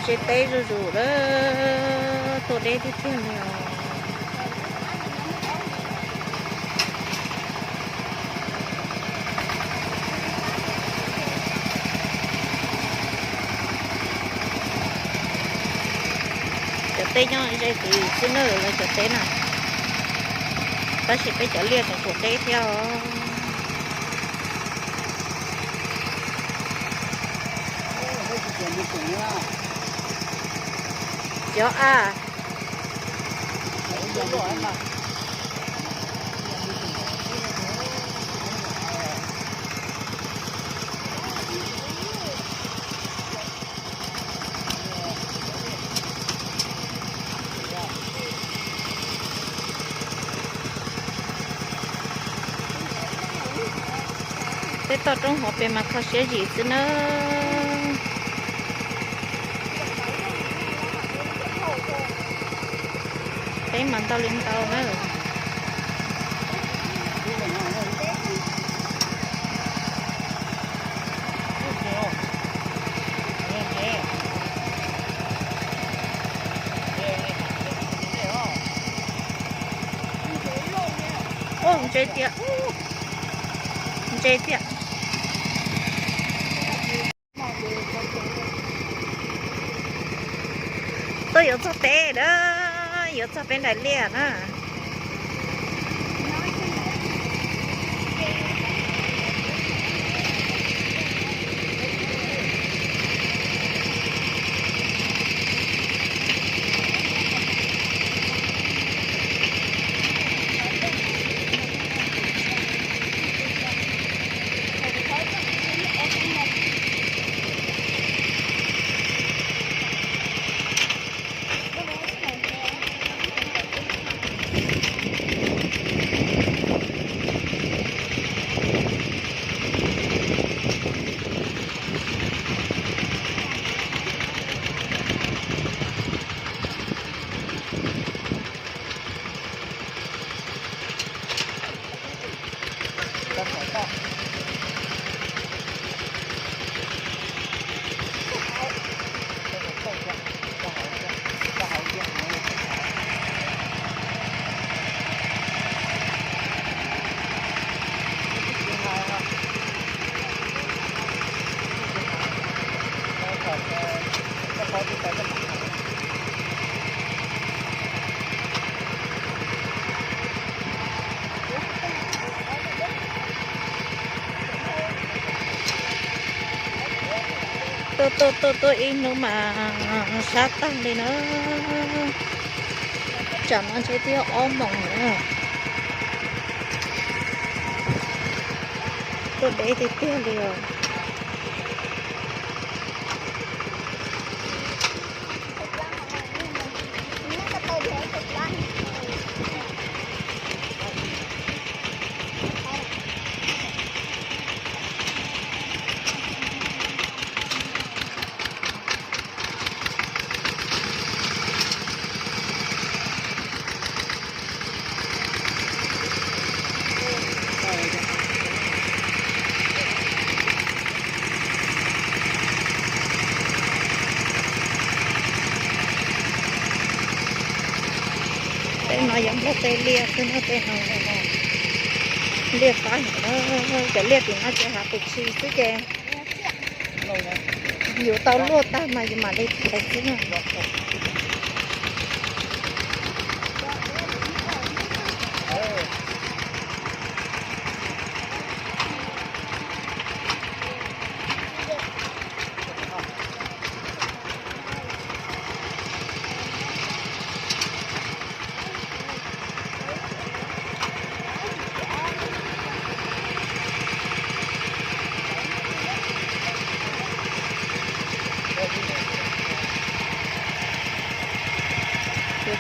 Ntse teb zuj zus lawm, tuaj deb tiag tiag li os. Cov teb nyob ze tiv xwb na, lawv cov teb na, tab sis peb cov liaj tseem tshuav deb thiab os. Cov a. Peb toj roob hauv pes mas kho siab zim xwb nawb. Peb mas ntau li ntau na. Ntse tiag, ntse tiag. Tuaj yuav txog teb na, yuav txog peb nraim liaj na. Tuaj tuaj tuaj tuaj ib hnub mas sab tag li na. Tsam no ntshe twb ob moos na. Tuaj deb tiag tiag li os. Tej no yog nplog tej liaj xwb na, tej no liaj fab heev na. Cov liaj tim no ces hav pes tshis xwb ces yus tau luaj tag mas yus mam li thaiv xwb na. Yuav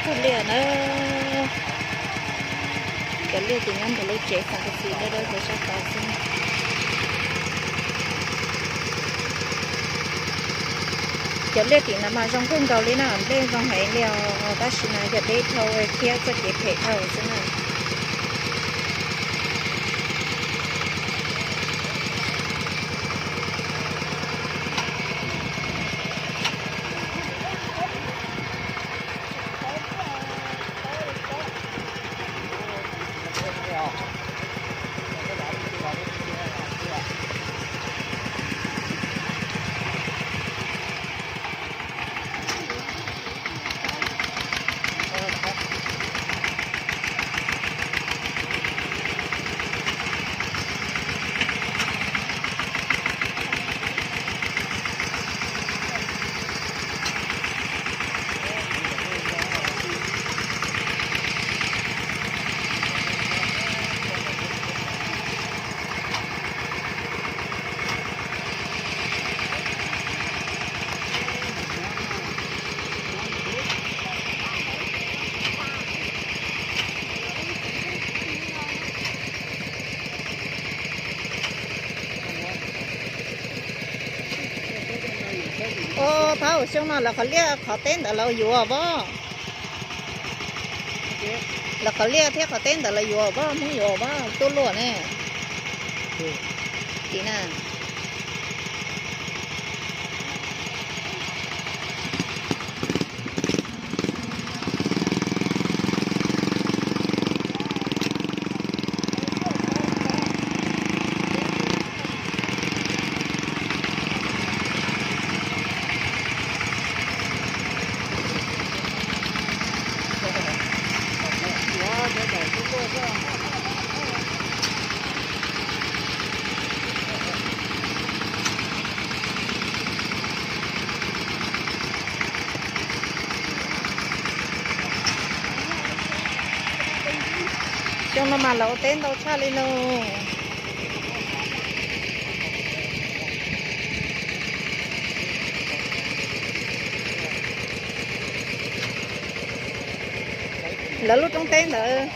txog liaj na. Cov liaj ces nyob ntawm lub tsev fantasy dawb dawb rau sab tod xwb. Cov liaj tim no mas zoo kawg nkaus li na, nplej zoo heev li os, tab sis mas yog deb dhau thiab txoj kev phem dhau xwb na. Thaum xyoo no lawv qhov liaj qhov teb ntawd lawv yuav pob. Lawv qhov liaj thiab qhov teb ntawd lawv yuav pob, Hmoob yuav pob tuaj luaj ne. Tim na. Xyoo no mas lawv ua teb ntau tshaj li no. Lawv lub roob teb ntawd,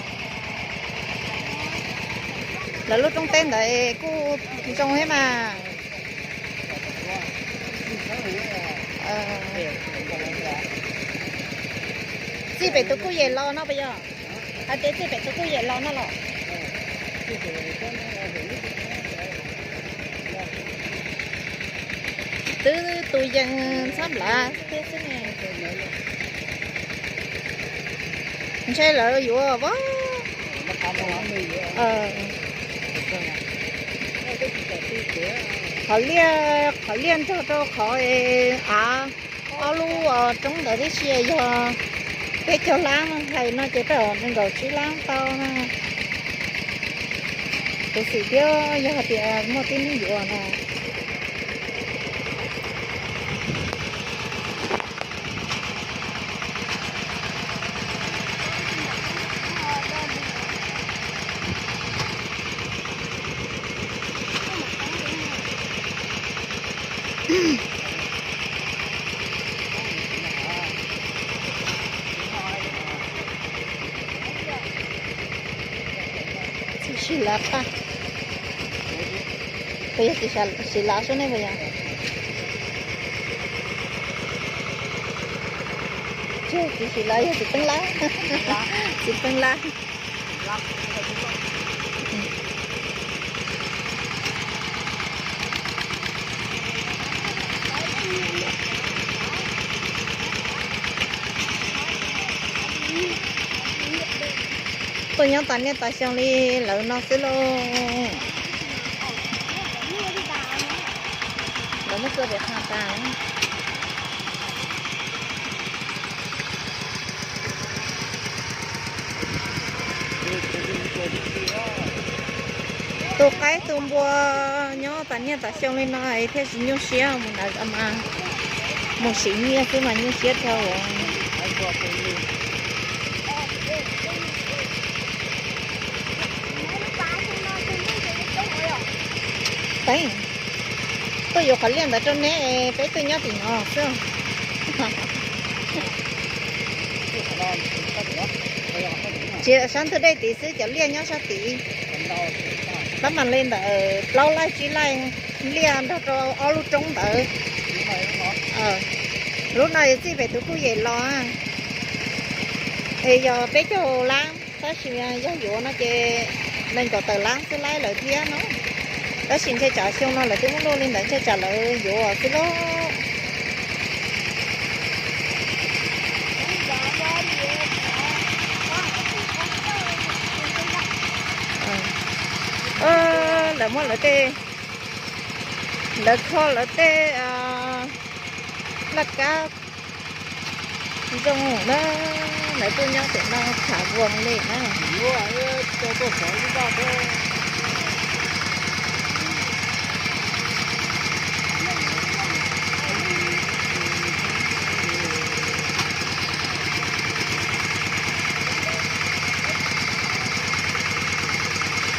lawv lub roob teb ntawd kuj zoo thiab mas. Txij pem tus kuj yem los no puas yog? Hais tias txij pem tus kuj yem los no los? Twb tus yees txhab nplav thiab xwb ne. Ntshe lawv yuav pob. Qhov liaj, qhov liaj nrog rau qhov av, ob lub roob ntawd tib si yog peb caug lab, hais no ces tej zaum nees nkaum tsib lab tau na. Kuv xav tias yog hais tias muaj tib neeg yuav na. Txiv Siv Lav paj, puas yog Siv Lav sub nej puas yog? Tsis yog Txiv Siv Lav, yog Txiv Peeb Lab. Txiv Peeb Lab. Tuaj nyob tas niaj tas xyoo li lawv no xwb lauj. Lawv muab kua pem qha tas. Tu qaib tu npua nyob tas niaj tas xyoo li no es thiaj tsis nyuaj siab mus nram mas, mus siv nyiaj xwb mas nyuaj siab dhau. Teeb, tuaj yuav qhov liaj ntawd rau neb, peb tuaj nyob tim no xwb. Tsis, sab ntug dej tid xwb, cov liaj nyob sab tid. Tab mas li ntawm plaub laij tsib laij liaj nrog rau ob lub roob ntawd. Lub no yog txij pem tus kuj yem los, es yog peb caug lab, tab sis yog yuav no ces nees nkaum tawm lab xwb laib lawm thiab no. Tab sis ntshe tsam xyoo no lawv twb muab luaj li ntawd ntshe tsam lawv yuav xwb lauj. Lawv muab lawv tej, lawv kho lawv tej laj kab zoo na, lawv tuaj nyob pem no tham vuas li na.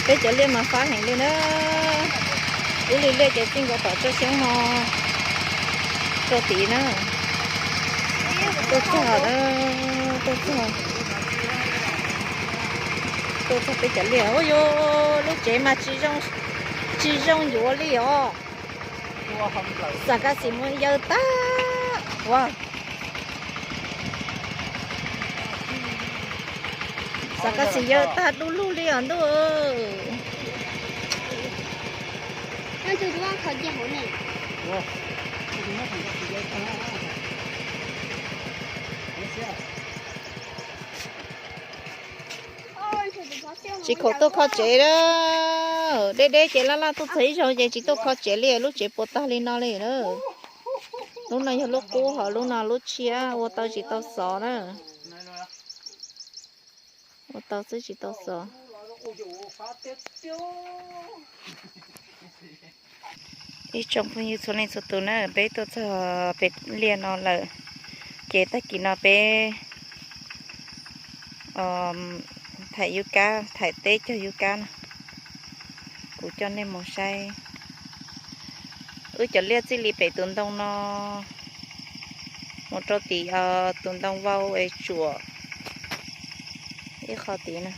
Peb cov liaj mas fab heev li na. Ib li liaj ces txij nkaus tom tsob xyoob no rau tid na. Tuaj txog, tuaj txog, tuaj txog peb cov liaj. Ua yuav lub tsev mas tsis zoo yuav li os. Xam kas xim mus yaws tag. Ua, xav kas xim yawg tag du lug li os ntuj. Tsis khoom tuaj kho tsev a, deb deb ces laj laj tuaj txog ib zaug ces tsis tuaj kho tsev li, lub tsev puas tag li no li na. Lub no yog lub qub, ho lub no lub tshiab, ua tau tsis tau xov na. Ua tau xwb tsis tau xov. Ib tsoom phooj ywg txhua leej txhua tus na, peb tuaj txog pem liaj no lawm, ces tag kis no peb thaim yub kab, thaim teb cog yub kab no, kuv coj nej mus saib. Wb cov liaj txij li pem tus ntoo no mus rau tim tus ntoo vau es tsuam ib qho tid na.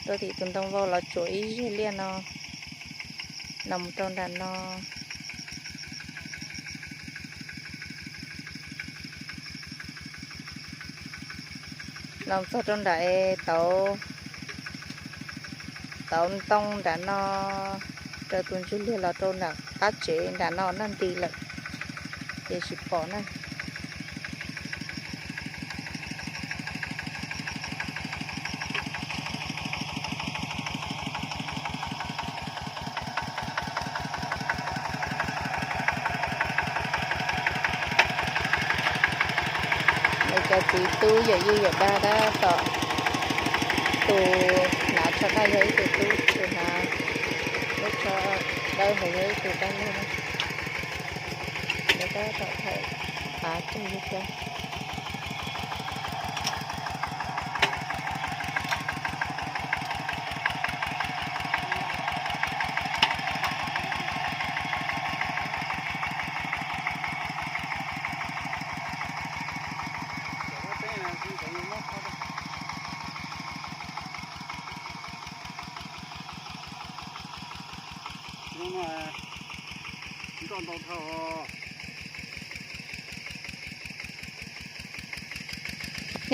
Rau tim tus ntoo vau los tsuam ib zeg liaj no, los mus rau nram no. Los txog rau nram es tauv, tauv ntoo nram no, raws tus ntsis liag los rau nram qab tsev nram no nag nti lawm, ces tsis pom na. Lawv cov txiv tub yawm yij yawm dab tab tom, tus hnav tsho daj yog ib tug tub, tus hnav lub tsho dawb hauv yog ib tug dab laug na. Lawv tab tom thaij av cog yub kab.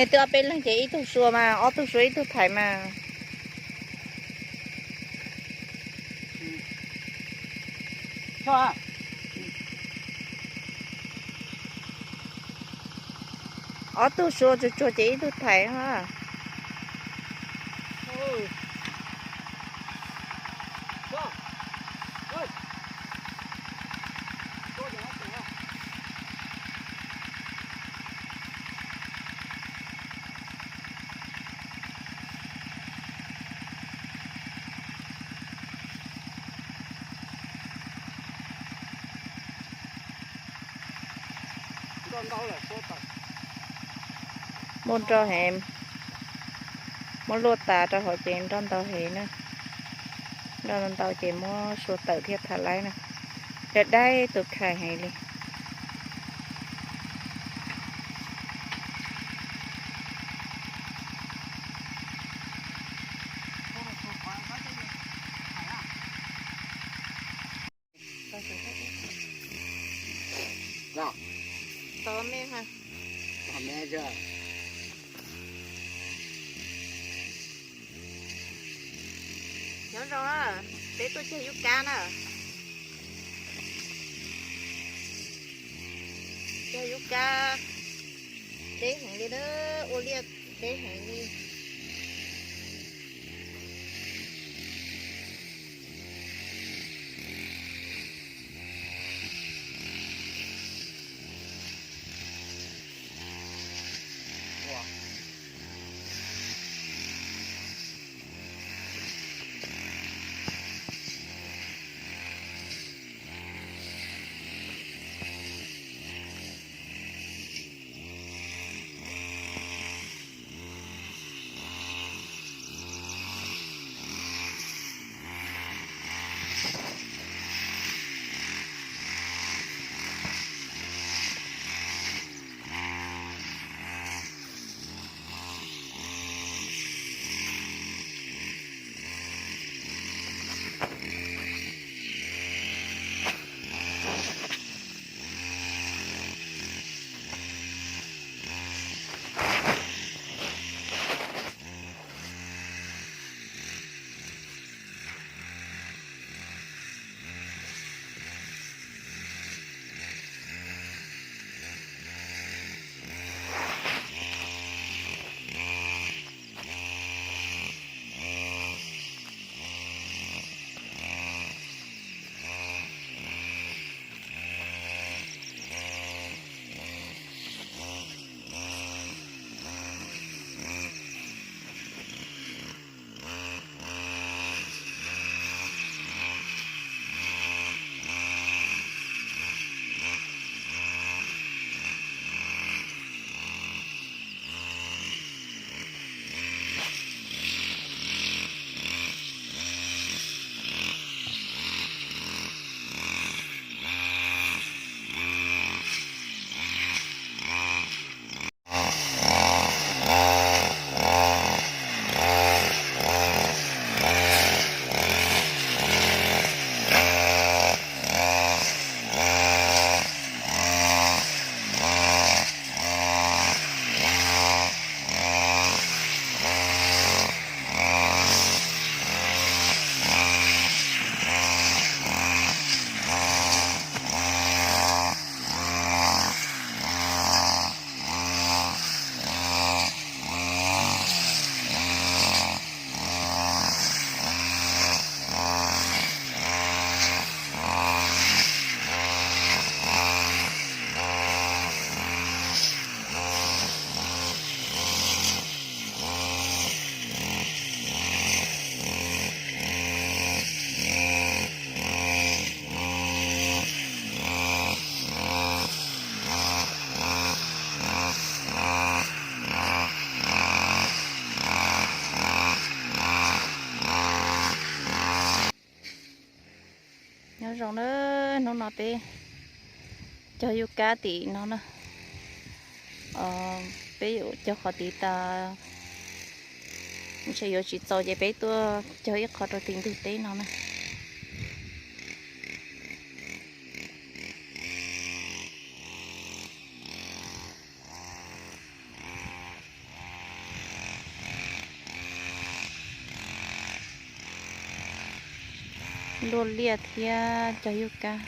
Nws twb ob peb leeg ces ib tug sua mas, ob tug sua ib tug thaiv mas. Ob tug sua tsuag tsuag ces ib tug thaiv. Muab nroj heev, muab luaj tas rau hauv ces nroj ntau heev na. Nroj ntau ces muab sua tawm thiaj tham laib na. Dai dai tus khais heev li. Tau me ha. Nyob zoo na, peb tuaj cog yub kab na. Cog yub kab deb heev li na, ua liaj deb heev li. Nyob zoo na, hnub no peb cog yuj kab tim no na. Peb yuav cog qhov tid tas, ntshe yuav tsis txaus ces peb tuaj cog ib qho rau tim ntug teb no na. Luaj liaj thiab cog yuj kab.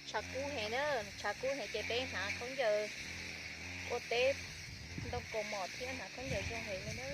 Tshav kub heev na, tshav kub heev ces peb hnav khaub ncaws ua teb ntoo kaus mom thiab hnav khaub ncaws zoo heev li na.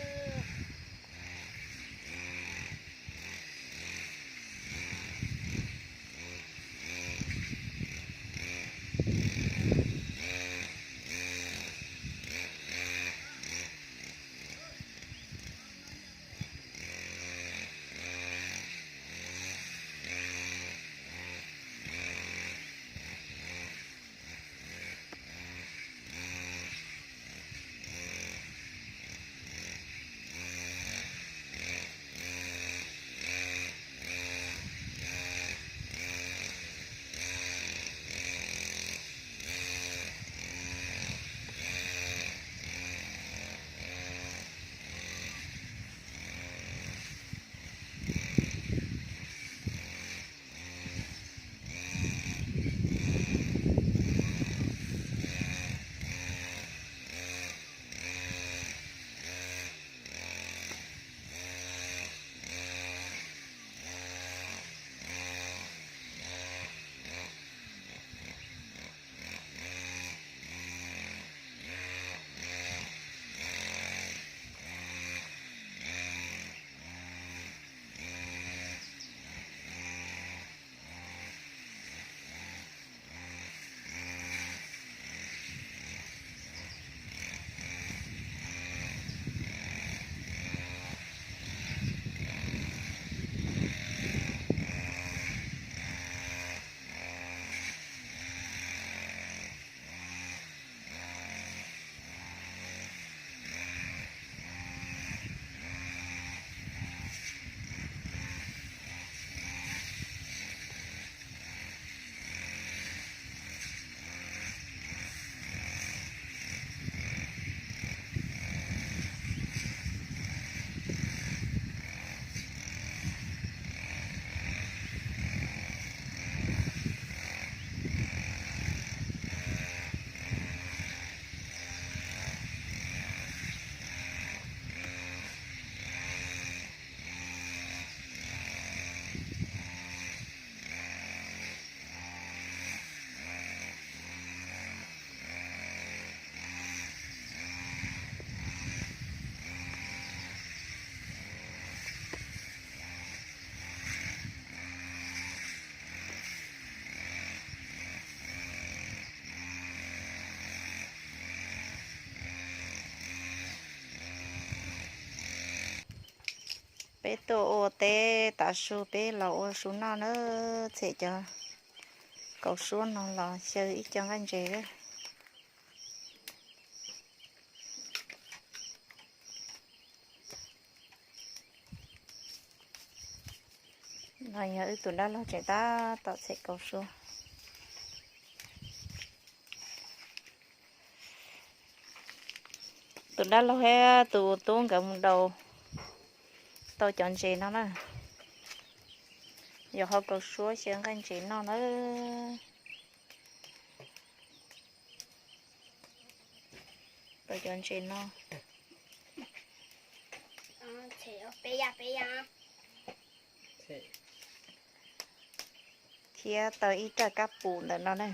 Peb tuaj ua teb tav su peb los ua su noj na, txhem cov kaus suab no los xyaw ib co nqaij ntses. No yog wb tus dab laug tseem tab tom txhem kaus suab. Tus dab laug thiab tus tub nkawd mus daus tau cov ntses no na. Yuav hau kaus suab xyaw nqaij ntses noj na. Tau cov ntses no. Thiab tau ib raj kab pum ntawm no na.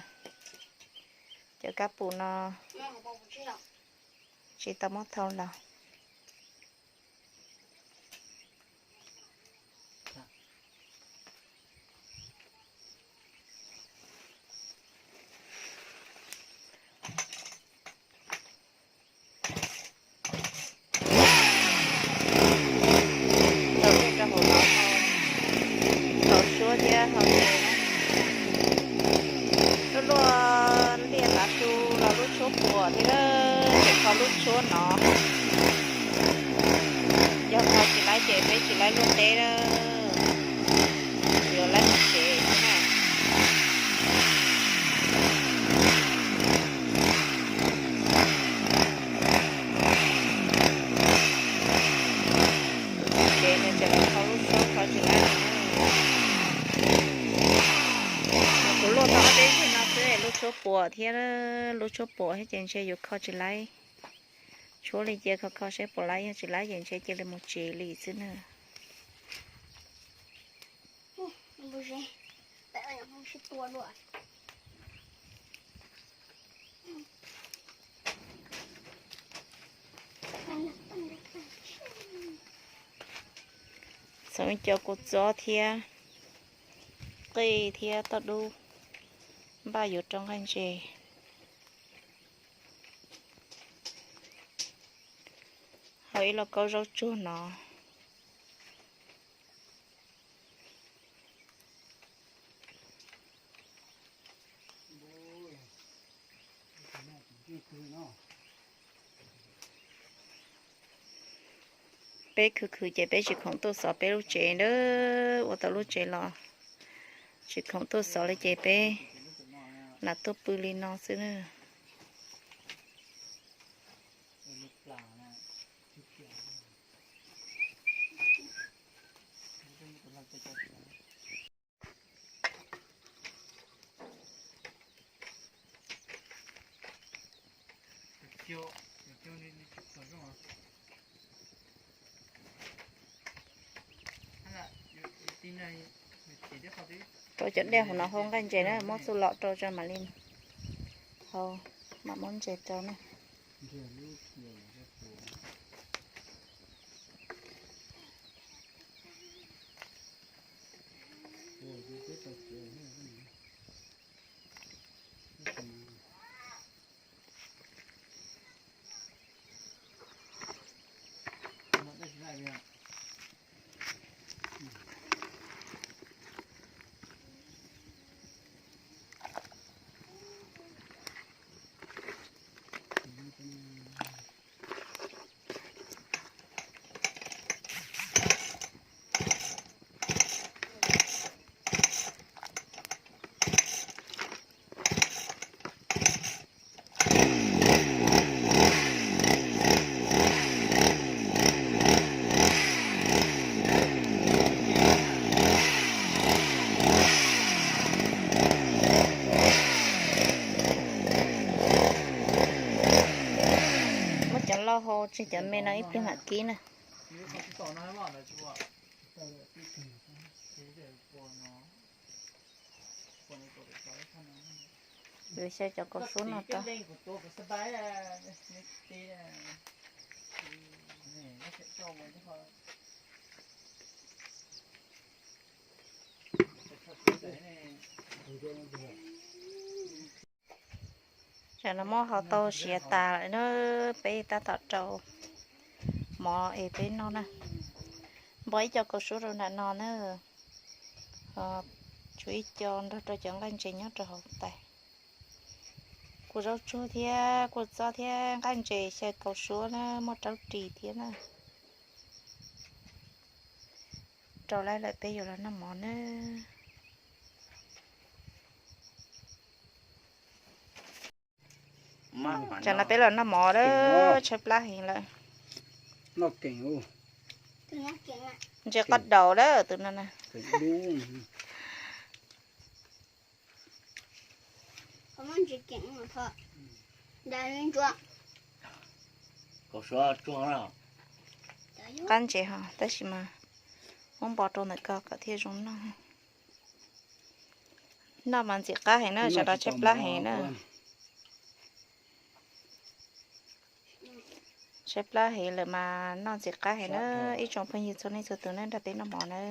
Cov kab pum no tsis tau muab thau los. Tau rau hauv no, tau suab thiab ho luaj luaj liaj tav su los lub tshuab puas thiab, tseem kho lub tshuab no. Yog kho tsis laib ces peb tsis laib luaj teb na, yuav laib mus tsev na. Tsev no ces lawv kho lub tshuab kho tsis laib. Kuv luaj tau ob peb zaug no xwb, lub tshuab puas thiab, lub tshuab puas thiab ces ntshe yuav kho tsis laib. Tshuab li cia kho kho seb puas laib, yog tsis laib ces ntshe cia li mus tsev li xwb na. Txhoov ib co kua txob thiab qij thiab toj dub npaj yuav rau nqaij ntses. Hau ib lauj kaub zaub tsuag no. Peb khwv khwv ces peb tsis khoom tuaj xov peb lub tsev na, ua tau lub tsev los tsis khoom tuaj xov li ces peb lam tuaj pw li no xwb na. Rau cov dej hauv no hau nqaij ntses na, muab txuj lom rau tso mam li hau, mam muab ntses rau na. Muab cov loj hau tseg, cov me no ib pliag mam kib na. Yuav xyaw cov kaus suab no tau. Tsam no muab hau tau siav tas lawm na, peb tab tom rau mov es peb noj na. Npog ib co kaus suab rau nram no na, tshuav ib co nrog rau cov nqaij ntses nyob rau hauv tais. Kua zaub tsuag thiab kua txob thiab nqaij ntses xyaw kaus suab na, muaj raub ris thiab na. Rau lawm peb yuav los noj mov na. Tsam no peb los noj mov lawm, tshaib plab heev lawm. Ntses qos daus lawm tus no na. Qab ntses ho tab sis mas muab npo rau ntawm ko kom thiaj zoo noj. Noj mas ntxim qab heev na, sawv daws tshaib plab heev na. Tshaib plab heev lawm mas noj ntxim qab heev na. Ib tsoom phooj ywg txhua leej txhua tus na, nrog peb noj mov nawb.